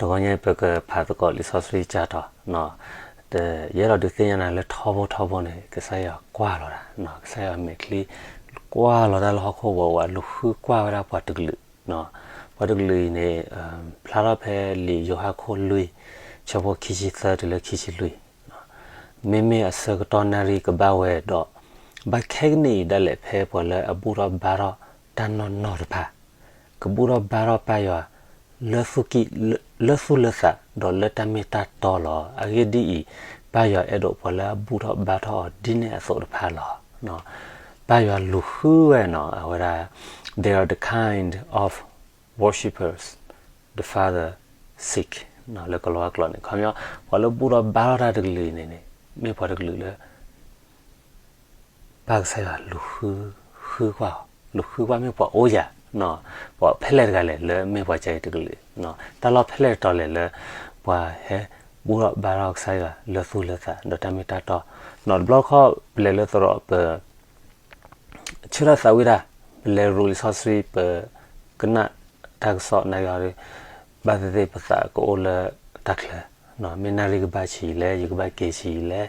တဂီၤညါပကဖးသကိးလံာ်စီဆှံကၢ်ထီၣ်, ယအဲၣ်ဒိးဒုးသ့ၣ်ညါနၤလၢထီဘိထီဘိန့ၣ် ကစၢ်ယွၤကွၢ်လီၤတၢ်, ကစၢ်ယွၤမဲာ်ချံ ကွၢ်လီၤတၢ်လၢဟီၣ်ခိၣ်ဝီၤဝဲ လူၤဃုကွၢ်ဝဲဒၣ်ပှၤတကလုာ်, ပှၤတကလုာ်အံၤန့ၣ် ဖျါထီၣ်ဖဲလံာ်ယိၤဟၣ်ခိၣ်လွံၢ် ဆၢဖိခံဆံသၢတုၤလၢခံဆံလွံၢ် မ့မ့ၢ်အဆၢကတီၢ်နၣ်ရံၣ်ကဘၣ်ဝဲဒီး ဘၣ်ခဲကနံၣ်အံၤဒၣ်လဲာ်ဖဲပှၤလၢအဘူၣ်ထီၣ်ဘါထီၣ်တၢ်နီၢ်နီၢ်တဖၣ် ကဘူၣ်ထီၣ်ဘါထီၣ်ပၢ်ယွၤ လၢသူၣ်ကံၢ် လၢသူၣ်လၢသး ဒီးလၢတၢ်မ့ၢ်တၢ်တီလီၤ. အဂ့ၢ်ဒ်အံၤ, ပၢ်ယွၤအဲၣ်ဒိးပှၤလၢအဘူၣ်ထီၣ်ဘါထီၣ်အီၤဒ်န့ၣ်အသိးတဖၣ်လီၤ. ပၢ်ယွၤလူၤဃုဝဲနီၤ အဝဲဒၣ် they are the kind of worshippers the Father seek လၢကလီၤဝါကျိာ်န့ၣ် ခီပညီ ပှၤလၢဘူၣ်ထီၣ်ဘါထီၣ်တၢ်တကလုာ်အံၤန့ၣ်န့ၣ် မ့ၢ်ပှၤတကလုာ်လၢ ပၢ်ကစၢ်ယွၤလူၤဃု ဃုကွၢ်အီၤ, လူၤဃုကွၢ်မ့ၢ်ပှၤအိၣ်ယၤ, ပှၤဖဲလဲၣ်တဂၤလဲၣ်လၢမ့ၢ်ပှၤကဲအံၤတကလုာ်, တၢ်လီၢ်ဖဲလဲၣ်တတီၤလဲၣ်လၢ ပှၤဟဲဘူၣ်ထီၣ်ဘါထီၣ်ကစၢ်ယွၤလၢသူၣ်လၢသး ဒီးတၢ်မ့ၢ်တၢ်တီ, နီၢ်တဘျီခီ ပလဲၤလၢသရိာ်ပ ဆၢထၢၣ်သးဝံၣ်တၢ်, ပလဲၤရူးလံာ်စီဆှံ ပကနၣ်တၢ်ကစီၣ်နၢ်ယီၤဒီး ဘၣ်သ့ၣ်သ့ၣ်ပသးကအိၣ်လၢတၢ်ချၢ, မ့ၢ်နၣ်ရံၣ်ကဘၣ်ဆံးလဲၣ် ယကဘၣ်က့ၤဆံးလဲၣ်,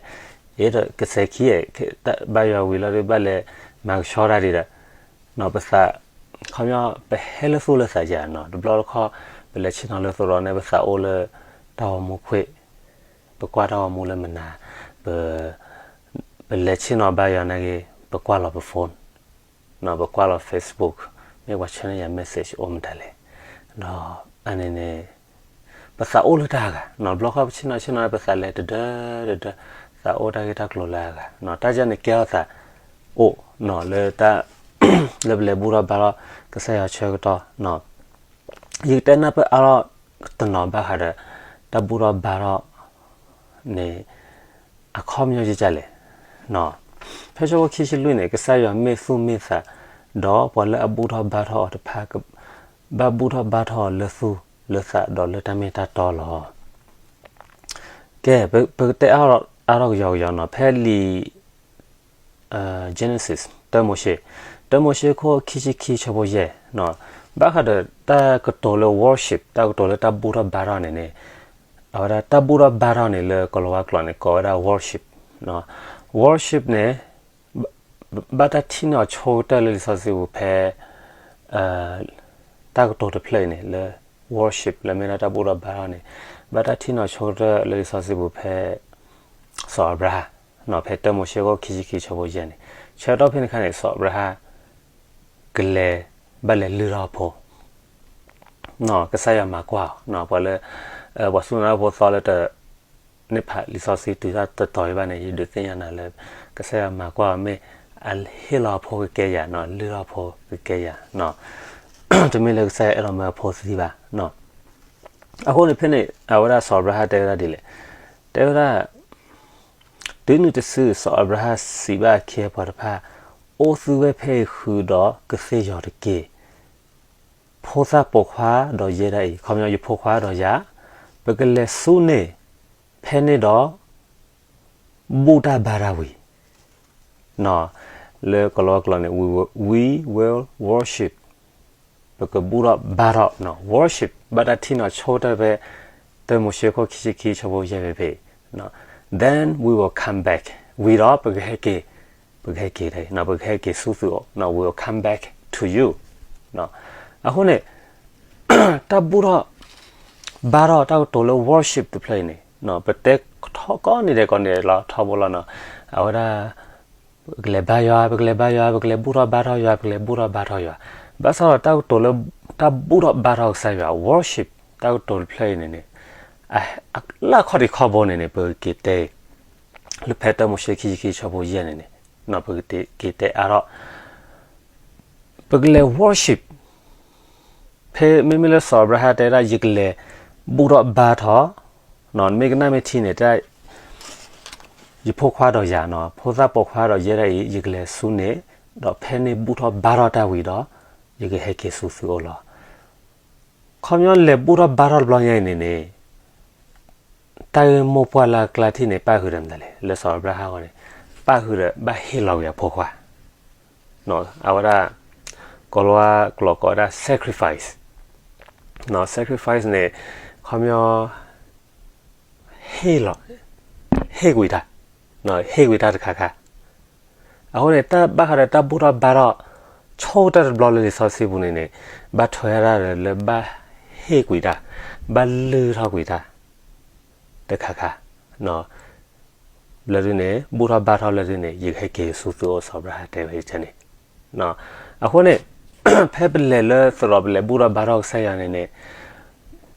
အ့ဒီးကစဲးခံအဲၣ် ဘါယွၤဝံၤလီၤဒီး ဘၣ်လဲၤမၤကဆှီတၢ်ဒံးဒီး ပသး ခီပညီ ပဟဲလၢသူၣ်လၢသးယၤနီၤ တဘျီတခီ ပလဲၤဆ့ၣ်နီၤလၢသရိာ်န့ၣ် ပသးအိၣ်လၢတၢ်ဂီၤမူခွံ, ပကွၢ်တၢ်ဂီၤမူလၢမနၤ, ပ ပလဲၤဆ့ၣ်နီၤဘါယွၤနာ်က့ ပကွၢ်လီၤပ phone, ပကွၢ်လီၤ Facebook, မ့ၢ်ပှၤဆှၢန့ၢ်ယၤ message အိၣ်မတၤလဲၣ်, ဒီးအန့ၣ်န့ၣ် ပသးအိၣ်လၢတၢ်ဂၤ, နီၢ်တဘျီဃီပဆ့ၣ်နီၤဆ့ၣ်နီၤ ပသးလဲၤတဒၢတဒၢ, သးအိၣ်တၢ်ဂ့ၢ်တၢ်ကျိၤလၢအဂၤ, တၢ်ယၤန့ၣ်ကဲထီၣ်သးအိၣ်နီၤ လၢတၢ် လၢပလဲၤဘူၣ်ထီၣ်ဘါထီၣ်ကစၢ်ယွၤဆၢကတီၢ်, ယကတဲနၢ်ပၢၢ်အါထီၣ်တနီၤဘၣ်ဃးဒီး တၢ်ဘူၣ်ထီၣ်ဘါထီၣ်န့ၣ် အခီပညီယကလဲၣ်, ဖဲဆၢဖိခံဆံလွံၢ်န့ၣ် ကစၢ်ယွၤမ့ၢ်သူၣ်မ့ၢ်သး, ဒီးပှၤလၢအဘူၣ်ထီၣ်ဘါထီၣ်အီၤတဖၣ် ဘၣ်ဘူၣ်ထီၣ်ဘါထီၣ်အီၤလၢသူၣ်လၢသးဒီးလၢတၢ်မ့ၢ်တၢ်တီလီၤ. ကဲ, ပကတဲအါထီၣ်အါထီၣ်ကယီကယီနီၤ ဖဲလံာ် Genesis တၢမိၤၡ့, တၢမိၤၡ့ခိၣ်ခံဆံခံဆၢဖိယဲၢ်, ဘၣ်ဃးဒီးတၢ်ကတိၤလၢ worship တၢ်ကတိၤလၢတၢ်ဘူၣ်ထီၣ်ဘါထီၣ်န့ၣ်န့ၣ်, အဝဲဒၣ်တၢ်ဘူၣ်ထီၣ်ဘါထီၣ်န့ၣ်လၢကလီၤဝါကျိာ်န့ၣ် ကိးဝဲဒၣ် worship, worship န့ၣ် ဘၣ်တၢ်ထံၣ်န့ၢ်အီၤဆိကတၢၢ်လၢလံာ်စီဆှံပူၤဖဲ တၢ်ကတိၤတဖျၢၣ်အံၤန့ၣ် လၢ worship လၢမ့ၢ်ဒၣ်တၢ်ဘူၣ်ထီၣ်ဘါထီၣ်န့ၣ်, ဘၣ်တၢ်ထံၣ်န့ၢ်အီၤဆိကတၢၢ်လၢလံာ်စီဆှံပူၤဖဲ စီၤအၤဘြၤဟၣ်, ဖဲတၢမိၤၡ့ခိၣ်ခံဆံခံဆၢဖိယဲၢ်န့ၣ်, ဆၢကတီၢ်ဖဲန့ၣ်အခါန့ၣ် စီၤအၤဘြၤဟၣ် ကလဲၤ ဘၣ်လဲၤလုၢ်ထီၣ်အဖိ ကစၢ်ယွၤမၤကွၢ်အီၤ, ပှၤလၢ ပှၤစူၢ်နာ်တၢ်ဖိသီလၢတ န့ၣ်ဖးလံာ်စီဆှံတုၤတၢ်တတီၤအံၤဘၣ်န့ၣ် ယဒုးသ့ၣ်ညါနၤလၢ ကစၢ်ယွၤမၤကွၢ်အီၤမ့ၢ် အဟ့ၣ်လီၤအဖိကကဲယၤနီၤ, လုၢ်ထီၣ်အဖိကကဲယၤ, တမ့ၢ်လၢကစၢ်ယွၤအဲၣ်ဒိးမၢအဖိသံဘၣ်. အဃိန့ၣ်ဖဲန့ၣ် အဝဲဒၣ်စီၤအၤဘြၤဟၣ်တဲဝဲဒၣ်ဒ်လဲၣ်, တဲဝဲဒၣ် တုၤနုၤတစုစီၤအၤဘြၤဟၣ်စံးဘၣ်အခ့အပှၤတဖၣ်, အိၣ်သုဝဲဖဲအံၤဃုာ်ဒီးကသ့ၣ်ယီၤတက့ၢ်. ဖိသၣ်ပိာ်ခွါဒီးယဲဒၣ်အံၤ, ခီပညီ ယဖိခွါဒီးယၤ, ပကလဲၤဆူန့ၣ် ဖဲန့ၣ်ဒီး ဘူၣ်တၢ်ဘါတၢ်ဝံၤ လၢကလီကလီန့ၣ် we will, we will worship, ပကဘူၣ်ထီၣ်ဘါထီၣ်, worship ဘၣ်တၢ်ထံၣ်န့ၢ်ဆိကတၢၢ်ဖဲ တၢမိၤၡ့ခိၣ်ခံဆံခံဆၢဖိယဲၢ်ဖဲဖဲ, then we will come back, ဝံၤဒီးပကဟဲက့ၤ, ပကဟဲက့ၤ, ပကဟဲက့ၤဆူသုအိၣ်, we will come back to you. အဃိန့ၣ် တၢ်ဘူၣ်ထီၣ် ဘါထီၣ်တၢ်ကတိၤလၢ worship တဖျၢၣ်အံၤန့ၣ် ပတဲထီၣ်ကိးနံၤဒဲးကိးနံၤဒဲးလီၤ ထီဘိလီၤနီၤ, အဝဲဒၣ် ပကလဲၤဘါယွၤ, ပကလဲၤဘါယွၤ, ပကလဲၤဘူၣ်ထီၣ်ဘါထီၣ်ယွၤ, ပကလဲၤဘူၣ်ထီၣ်ဘါထီၣ်ယွၤ, ဘၣ်ဆၣ်ဒီးတၢ်ကတိၤလၢ တၢ်ဘူၣ်ထီၣ်ဘါထီၣ်ကစၢ်ယွၤ worship တၢ်ကတိၤတဖျၢၣ်အံၤန့ၣ်န့ၣ် အလၢခီၣ်ထံးခီၣ်ဘိန့ၣ်န့ၣ် ပကက့ၤတဲ လၢဖဲတၢမိၤၡ့ခံဆံခံဆၢဖိယဲၢ်န့ၣ်န့ၣ် ပကက့ၤတဲအါထီၣ် ပကလဲၤ worship, ဖဲမ့မ့ၢ်လၢစီၤအၤဘြၤဟၣ်တဲဒၣ် ယကလဲၤဘူၣ်ထီၣ်ဘါထီၣ်, မ့ၢ်ကနၣ်မ့ၢ်ထံန့ၣ် တၢ် ယဖိခွါဒီးယၤနီၤ, ဖိသၣ်ပိာ်ခွါဒီးယဲဒၣ်အံၤ ယကလဲၤဆူန့ၣ်, ဒီးဖဲန့ၣ်ဘူၣ်ထီၣ်ဘါထီၣ်တၢ်ဝံၤဒီး ယကဟဲက့ၤဆူသုအိၣ်လီၤ. ခီပညီလဲၤဘူၣ်ထီၣ်ဘါထီၣ်တဘျီညါအံၤန့ၣ်န့ၣ် တၢ်ဂ့ၢ်မိၢ်ပှၢ်လၢအကျါထံၣ်န့ၣ် ပၣ်ဃုာ်ဒီးမတၤလဲၣ်, လၢစီၤအၤဘြၤဟၣ်အဂီၢ်န့ၣ် ပၣ်ဃုာ်ဒီးဘၣ်ဟ့ၣ်လီၤဝံၤအဖိခွါ, အဝဲဒၣ် ကိၤလၤဝါကျိာ်ကိးဝဲဒၣ် sacrifice, sacrifice န့ၣ် ခီပညီ ဟ့ၣ်လီၤ, ဟ့ၣ်ကွံာ်တၢ်, ဟ့ၣ်ကွံာ်တၢ်တခါခါ. အဃိန့ၣ် တၢ်ဘၣ်ဃးဒီးတၢ်ဘူၣ်ထီၣ်ဘါထီၣ် ဆိကတၢၢ်တဘျီလၢလံာ်စီဆှံပူၤန့ၣ်န့ၣ် ဘၣ်ထွဲဒၣ်လၢဘၣ်ဟ့ၣ်ကွံာ်တၢ်, ဘၣ်လုၢ်ထီၣ်ကွံာ်တၢ် တခါခါ ဘျီဒုန့ၣ် ဘူၣ်ထီၣ်ဘါထီၣ်ဘျီဒုန့ၣ် ယကဟဲက့ၤဆူသုအိၣ် စီၤအၤဘြၤဟၣ်တဲဝဲန့ၣ်. အဃိန့ၣ် ဖဲပလဲၤလၢသရိာ် ပလဲၤဘူၣ်ထီၣ်ဘါထီၣ်ကစၢ်ယွၤန့ၣ်န့ၣ်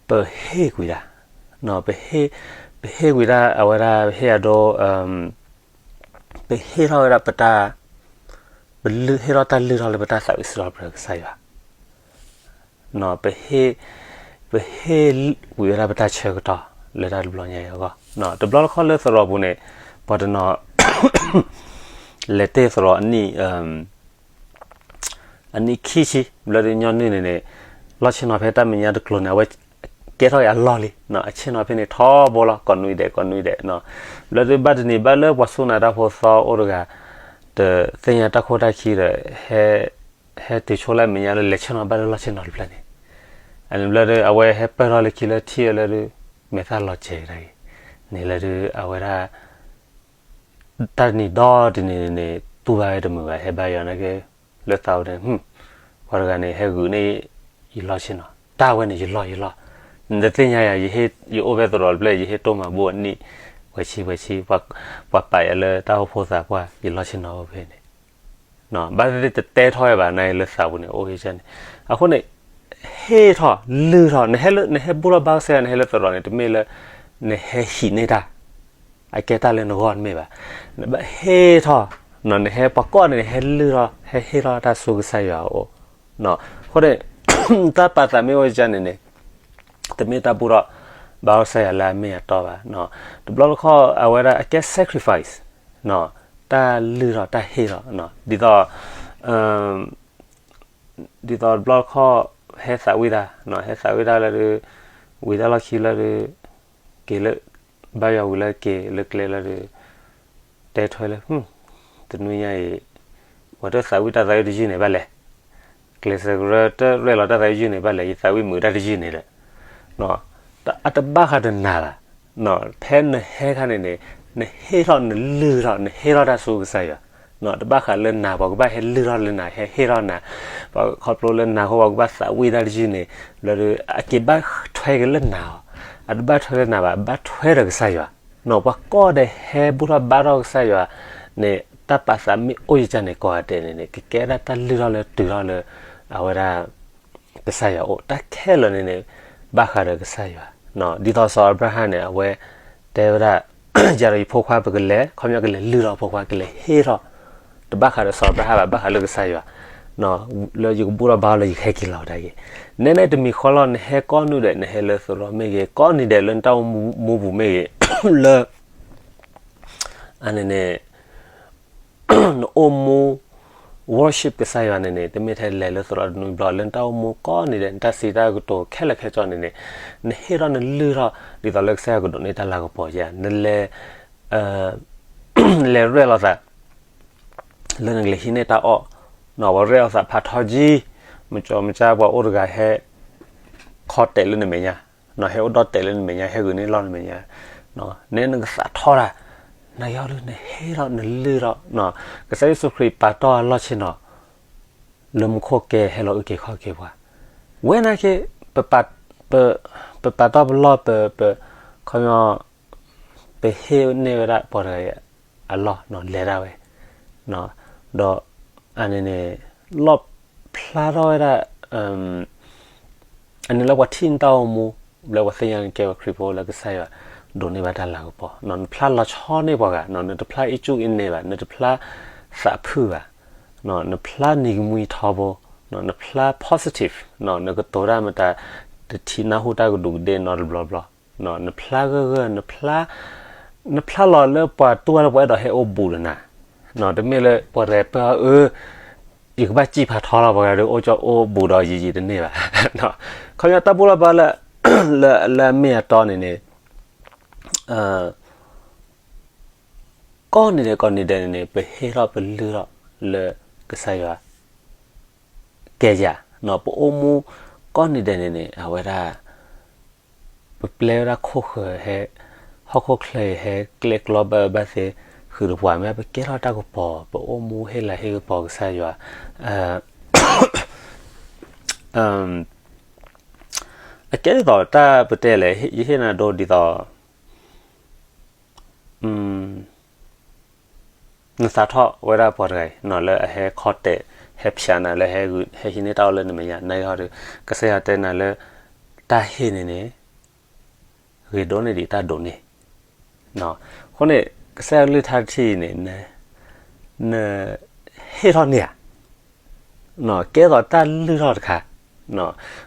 ပဟ့ၣ်ကွံာ်တၢ်, ပဟ့ၣ်ကွံာ်တၢ် အဝဲဒၣ် ပဟ့ၣ်အဒိ ပဟ့ၣ်ထီၣ်ဝဲဒၣ်ပတၢ်, ပဟ့ၣ်ထီၣ်ဝဲဒၣ်တၢ်လုၢ်ထီၣ်လၢပတၢ်သးဝံၣ်စံးထီၣ်ပတြၢၤကစၢ်ယွၤ ပဟ့ၣ်ကွံာ်ဝဲဒၣ်ပတၢ်ဆၢကတီၢ်လၢတၢ်တဘျီညါအံၤအဂီၢ်. တဘျီတခီၣ်လၢသရိာ်ပူၤန့ၣ် ပှၤတနီၤ လဲၤတ့ၢ်သရိာ် အနံၣ်ခံဆံ ဘျီဒုညီနုၢ်န့ၣ်န့ၣ် လီၢ်ဆ့ၣ်နီၤဖဲတၢ်မဲာ်ညါတကျိၤန့ၣ် အဝဲကဲထီၣ်က့ၤအလီၢ်လံ, အဆ့ၣ်နီၤဖဲန့ၣ်ထီဘိလီၤ ကိးနွံဒဲး ကိးနွံဒဲး. ဘျီဒုဘၣ်တနံၤဘၣ်လၢပှၤစူၢ်နာ်တၢ်ဖိသီအိၣ်တဂၤ တသ့ၣ်ညါတၢ်ခိၣ်တၢ်ခံဒီး ဟဲတုၤဆိလၢအမဲာ်ညါလၢလဲၤဆ့ၣ်နီၤဘၣ်လၢလီၢ်ဆ့ၣ်နီၤတဖျၢၣ်န့ၣ်, ဘျီဒု အဝဲဟဲပၢၢ်ထီၣ်လၢခံလၢထံၣ်ဝဲလၢဒု မဲာ်သၣ်လီၤစဲၤတၢ်ဂ့ၤန့ၣ်လၢဒု အဝဲဒၣ် တၢ်တနံၤဒီတနံၤန့ၣ် တူၢ်ဘၣ်ဝဲတမုာ်ဘၣ် ဟဲဘါယွၤန့ၣ်က့ လၢသးပူၤန့ၣ် ပှၤတဂၤန့ၣ် ဟဲဂုာ်န့ၢ်ယလီၢ်ဆ့ၣ်နီၤ တၢ်ဝဲန့ၣ် ယလီၢ်ယလီၢ်, နတသ့ၣ်ညါယၤ ယအိၣ်ဖဲသရိာ်တဖျၢၣ် ယဟ့ၣ်တိၢ်မၤဘူၣ်အနံၣ် ဝဲဆံဝဲဆံ ပှၤပာ်ယၤလၢတၢ်အိၣ်ဖှိၣ်သးပှၢ် ယလီၢ်ဆ့ၣ်နီၤအိၣ်ဖဲန့ၣ် ဘၣ်သ့ၣ်သ့ၣ်တတဲထီၣ်ဝဲဘၣ် နလၢသးပူၤန့ၣ် အိၣ်ဂ့ၤန့ၣ်, အဃိန့ၣ် ဟ့ၣ်ထီၣ်လုၢ်ထီၣ် နဟဲလၢ နဟဲဘူၣ်ထီၣ်ဘါကစၢ်ယွၤ နဟဲလၢသရိာ်န့ၣ် တမ့ၢ်လၢ နဟဲဟံးန့ၢ်တၢ် အကဲတၢ်လၢနဂီၢ်တမ့ၢ်ဘၣ်, နဘၣ်ဟ့ၣ်ထီၣ်, နဟဲပှၤကိးန့ၣ် နဟဲလုၢ်ထီၣ် ဟဲဟ့ၣ်ထီၣ်တၢ်ဆူကစၢ်ယွၤအအိၣ်, အဃိန့ၣ် တၢ်ပာ်သးမ့ၢ်အိၣ်ကန့ၣ်န့ၣ် တမ့ၢ်တၢ်ဘူၣ်ထီၣ်ဘါထီၣ်ကစၢ်ယွၤလၢအမ့ၢ်အတီဘၣ်, တဘျီတခီၣ်အဝဲဒၣ်အကဲ sacrifice တၢ်လုၢ်ထီၣ်တၢ်ဟ့ၣ်ထီၣ်, ဒ်သိး ဒ်သိးတဘျီတခီၣ် ဟဲသးဝံၣ်တၢ်, ဟဲသးဝံၣ်တၢ်လၢဒု ဝံၤတၢ်လီၢ်ခံလၢဒု က့ၤလၢ ဘါယွၤဝံၤလၢက့ၤလၢကျဲလၢဒု တဲထွဲလၢ တနွံညါအံၤ ပှၤတသးဝံၣ်တၢ်သးဝံၣ်တယုၢ်န့ၣ်ဘၣ်လဲၣ်, ကျဲးစၢးကရၢတရဲၣ်လီၤတၢ်သးဝံၣ်ယုၢ်န့ၣ်ဘၣ်လဲၣ်, ယသးဝံၣ်မုာ်တၢ်တယုၢ်န့ၣ်ဒီး အတဘၣ်ဃးဒီးနၤဘၣ်, ဖဲနဟဲခါန့ၣ်န့ၣ် နဟ့ၣ်ထီၣ်နလုၢ်ထီၣ် နဟ့ၣ်ထီၣ်တၢ်ဆူကစၢ်ယွၤ, တဘၣ်ဃးလၢနၤ ပှၤကဘၣ်ဟဲလုၢ်ထီၣ်လၢနၤ ဟဲဟ့ၣ်ထီၣ်နၤ, ပှၤခီဖျိလၢနၤအဃိ ပှၤကဘၣ်သးဝံၣ်တၢ်တယုၢ်န့ၣ် လၢဒု အက့ၤဘၣ်ထွဲက့ၤလၢနၤအီၤ, အတဘၣ်ထွဲလၢနၤဘၣ် ဘၣ်ထွဲဒီးကစၢ်ယွၤ, ပှၤကိးဒီးဟဲဘူၣ်ထီၣ်ဘါထီၣ်ကစၢ်ယွၤန့ၣ် တၢ်ပာ်သးမ့ၢ်အိၣ်ယကန့ၣ် ကိးဂၤဒဲးန့ၣ်န့ၣ် ကကဲဒၣ်တၢ်လုၢ်ထီၣ်လၢတုၤထီၣ်လၢ အဝဲဒၣ် ကစၢ်ယွၤအအိၣ်, တၢ်ခဲလၢာ်န့ၣ်န့ၣ် ဘၣ်ဃးဒီးကစၢ်ယွၤ, ဒ်သိးစီၤအၤဘြၤဟၣ်န့ၣ် အဝဲတဲဝဲဒၣ် ယၤဒီးယဖိခွါပကလဲၤ ခီပညီကလဲၤလုၢ်ထီၣ်ဖိခွါ ကလဲၤဟ့ၣ်ထီၣ်, တဘၣ်ဃးဒီးစီၤအၤဘြၤဟၣ်ဘၣ် ဘၣ်ဃးလၢကစၢ်ယွၤ, လၢယကဘူၣ်ထီၣ်ဘါလၢယကဟဲက့ၤလီၤတၢ်ဂ့ၤ, နဲနဲတမံၤဃီလီၤ နဟဲကိးနုာ်ဒဲး နဟဲလၢသရိာ်မ့ၢ်ဂ့ၤ ကိးနံၤဒဲးလၢနတၢ်အိၣ်မူပူၤမ့ၢ်ဂ့ၤ, လၢ အန့ၣ်န့ၣ် နအိၣ်မူ worship ကစၢ်ယွၤန့ၣ်န့ၣ် တမ့ၢ်ထဲလဲၤလၢသရိာ်တနွံဘျီ လၢနတၢ်အိၣ်မူကိးနံၤဒဲး နတၢ်စံးတၢ်ကတိၤခဲလၢာ်ခဲဆ့န့ၣ်န့ၣ် နဟ့ၣ်ထီၣ်နလုၢ်ထီၣ် ဒ်သိးလၢကစၢ်ယွၤကဒိးန့ၢ်တၢ်လၤကပီၤယၤ နလဲၤ လဲၤရဲၣ်လီၤသး လၢနကလဲၤဟံးန့ၢ်တၢ်အီၣ်, ပှၤရဲၣ်လီၤသးဖးထီကံ, မကၠီမကၠၢ်ပှၤအိၣ်တဂၤဟဲ ခီတဲာ်လၢနမဲာ်ညါ, ဟဲအိၣ်ဒီးတဲာ်လၢနမဲာ်ညါ ဟဲဂုာ်န့ၢ်လီၢ်နမဲာ်ညါ, နဲနကသးထီတၢ်, နယီၤဒု နဟ့ၣ်ထီၣ်နလုၢ်ထီၣ်, ကစၢ်ယ့ၣ်ၡူးခရံာ်ပာ်တီၢ်အလီၢ်ဆ့ၣ်နီၤ လၢမူခိၣ်ကဲဟဲလီၤအုၣ်က့ၤခီၣ်က့ၤပှၤ, ဝဲနာ်က့ ပပာ်တီၢ်ပလီၢ် ပ ခီပညီ ပဟ့ၣ်န့ၢ်ဝဲဒၣ်ပှၤတဂၤအံၤအလီၢ် လဲၤဒၣ်ဝဲ, ဒီး အန့ၣ်န့ၣ် လီၣ်ဖျါထီၣ်ဝဲဒၣ် အန့ၣ်လၢပှၤထံၣ်နတၢ်အိၣ်မူ လၢပှၤသ့ၣ်ညါနကဲပှၤခရံာ်ဖိလၢကစၢ်ယွၤ ဒိးန့ၢ်ဘၣ်တၢ်လၤကပီၤ, နတဖျါလီၤဆီန့ၢ်ပှၤဂၤ, နတဖျါအ့ၣ်ကူၣ်အ့ၣ်နဲဘၣ်, နတဖျါသးဖုၣ်ဘၣ်, နဖျါနံၤကမှံထီဘိ, နဖျါ positive, နကတိၤတၢ်မတၤ တထံၣ်နၢ်ဟူတၢ်ကဒူးကဒ့ၣ်နီတဘျီဘျီ, နဖျါဂၢၢ်ဂၢၢ်, နဖျါလီၤလၢပှၤတူၢ်ဘၣ်လၢပှၤအဲၣ်ဒိးဟဲအိၣ်ဘူးဒီးနၤ, တမ့ၢ်လၢပှၤတဂၤပၢၢ်အီၤ အၢ ယကဘၣ်စံၣ်ဖးထီလီၤပှၤဂၤဒီး အိၣ်ကၠီအိၣ်ဘူးဒီးယံာ်ယံာ်တန့ၢ်ဘၣ်, ခီပညီတၢ်ဘူၣ်လီၤဘါလၢ လၢအမ့ၢ်အတီန့ၣ်န့ၣ် ကိးနံၤဒဲးကိးနံၤဒဲးန့ၣ်န့ၣ် ပဟ့ၣ်ထီၣ်ပလုၢ်ထီၣ်လၢကစၢ်ယွၤ ကဲယၤ, ပအိၣ်မူကိးနံၤဒဲးန့ၣ်န့ၣ် အဝဲဒၣ် ပပျဲဝဲဒၣ်ခိၣ်ဃၢၤဟဲ, ဟီၣ်ခိၣ်ချၢအံၤဟဲကျဲကျီဘၣ်အၢဘၣ်သီ ဃုာ်ဒီးပှၤမ့ၢ် ပကဲထီၣ်တၢ်ကပီၤ ပအိၣ်မူဟ့ၣ်လၤဟ့ၣ်ကပီၤကစၢ်ယွၤ, အကဲဒ်သိးတၢ်ပတဲလဲၣ် ယဟ့ၣ်နၤဒိဒ်သိး နသးထီၣ်ဝဲဒၣ်ပှၤတဂၤအံၤ လၢအဟဲခီတဲာ် ဟဲဖျးနၤလၢ ဟဲဟံးန့ၢ်တၢ်အီၣ်လၢနမဲာ်ညါ နဟီဒီး ကစၢ်ယွၤတဲနၤလၢ တၢ်ဟ့ၣ်န့ၣ်န့ၣ် ဂ့ၤဒိၣ်န့ၢ်ဒံးတၢ်ဒိးန့ၢ်. အဃိန့ၣ် ကစၢ်ယွၤကလုၢ်ကထါတထံၣ်အံၤန့ၣ် နဟ့ၣ်ထီၣ်န့ၢ်ဧါ, ကဲသိးတၢ်လုၢ်ထီၣ်တခါ,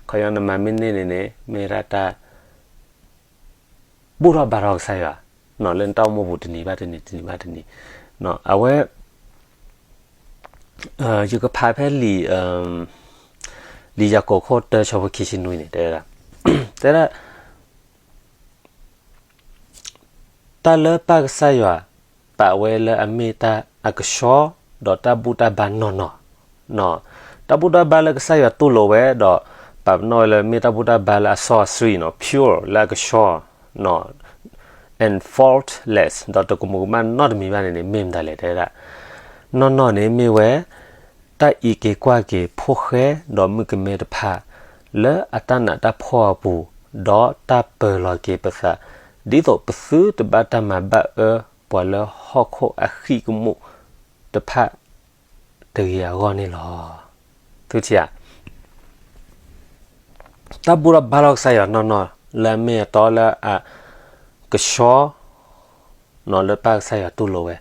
ခီယီနမၤမ့ၢ်န့ၢ်န့ၣ်န့ၣ် မ့ၢ်ဒၣ်တၢ် ဘူၣ်ထီၣ်ဘါထီၣ်ကစၢ်ယွၤ လၢနတၢ်အိၣ်မူပူၤတနံၤဘၣ်တနံၤ တနံၤဘၣ်တနံၤ, အဝဲ ယကဖးဖဲလံာ်, လံာ်ယၤကိာ်ခိၣ်တၢဆၢဖိခံဆံနွံန့ၣ် တဲဝဲဒၣ်, တဲဒၣ် တၢ်လၢပၢ်ကစၢ်ယွၤ ပာ်ဝဲလၢအမ့ၢ်တၢ်အကဆှီ ဒီးတၢ်ဘူၣ်တၢ်ဘါနီၢ်နီၢ်, တၢ်ဘူၣ်တၢ်ဘါလၢကစၢ်ယွၤတူၢ်လိာ်ဝဲ ဒီးပာ်ပနီၣ်ဝဲလၢမ့ၢ်တၢ်ဘူၣ်တၢ်ဘါလၢအစီအဆှံနီၤ pure လၢအကဆှီ and faultless ဒီးတကမူၤကမၣ်နီတမံၤဘၣ်န့ၣ်န့ၣ် မ့ၢ်မတၤလဲၣ် တဲဝဲဒၣ်, နီၢ်နီၢ်န့ၣ်မ့ၢ်ဝဲ တၢ်အံးက့ၤကွၢ်က့ၤဖိၣ်ဃဲဒီးမုၣ်ကမဲတဖၣ် လၢအတၢ်နးတၢ်ဖှီၣ်အပူၤ, ဒီးတၢ်ပၢၤလီၤက့ၤပသး ဒ်သိးပသုတဘၣ်တၢ်မၤဘၣ်အၢပှၤလၢဟီၣ်ခိၣ်အဃံၣ်ကမူၣ်တဖၣ်တဂ့ၤအဂီၢ်န့ၣ်လီၤ. သုထံၣ်ဧါ, တၢ်ဘူၣ်ထီၣ်ဘါထီၣ်ကစၢ်ယွၤနီၢ်နီၢ် လၢအမ့ၢ်အတီလၢအကဆှီ လၢပၢ်ကစၢ်ယွၤတူၢ်လိာ်ဝဲ,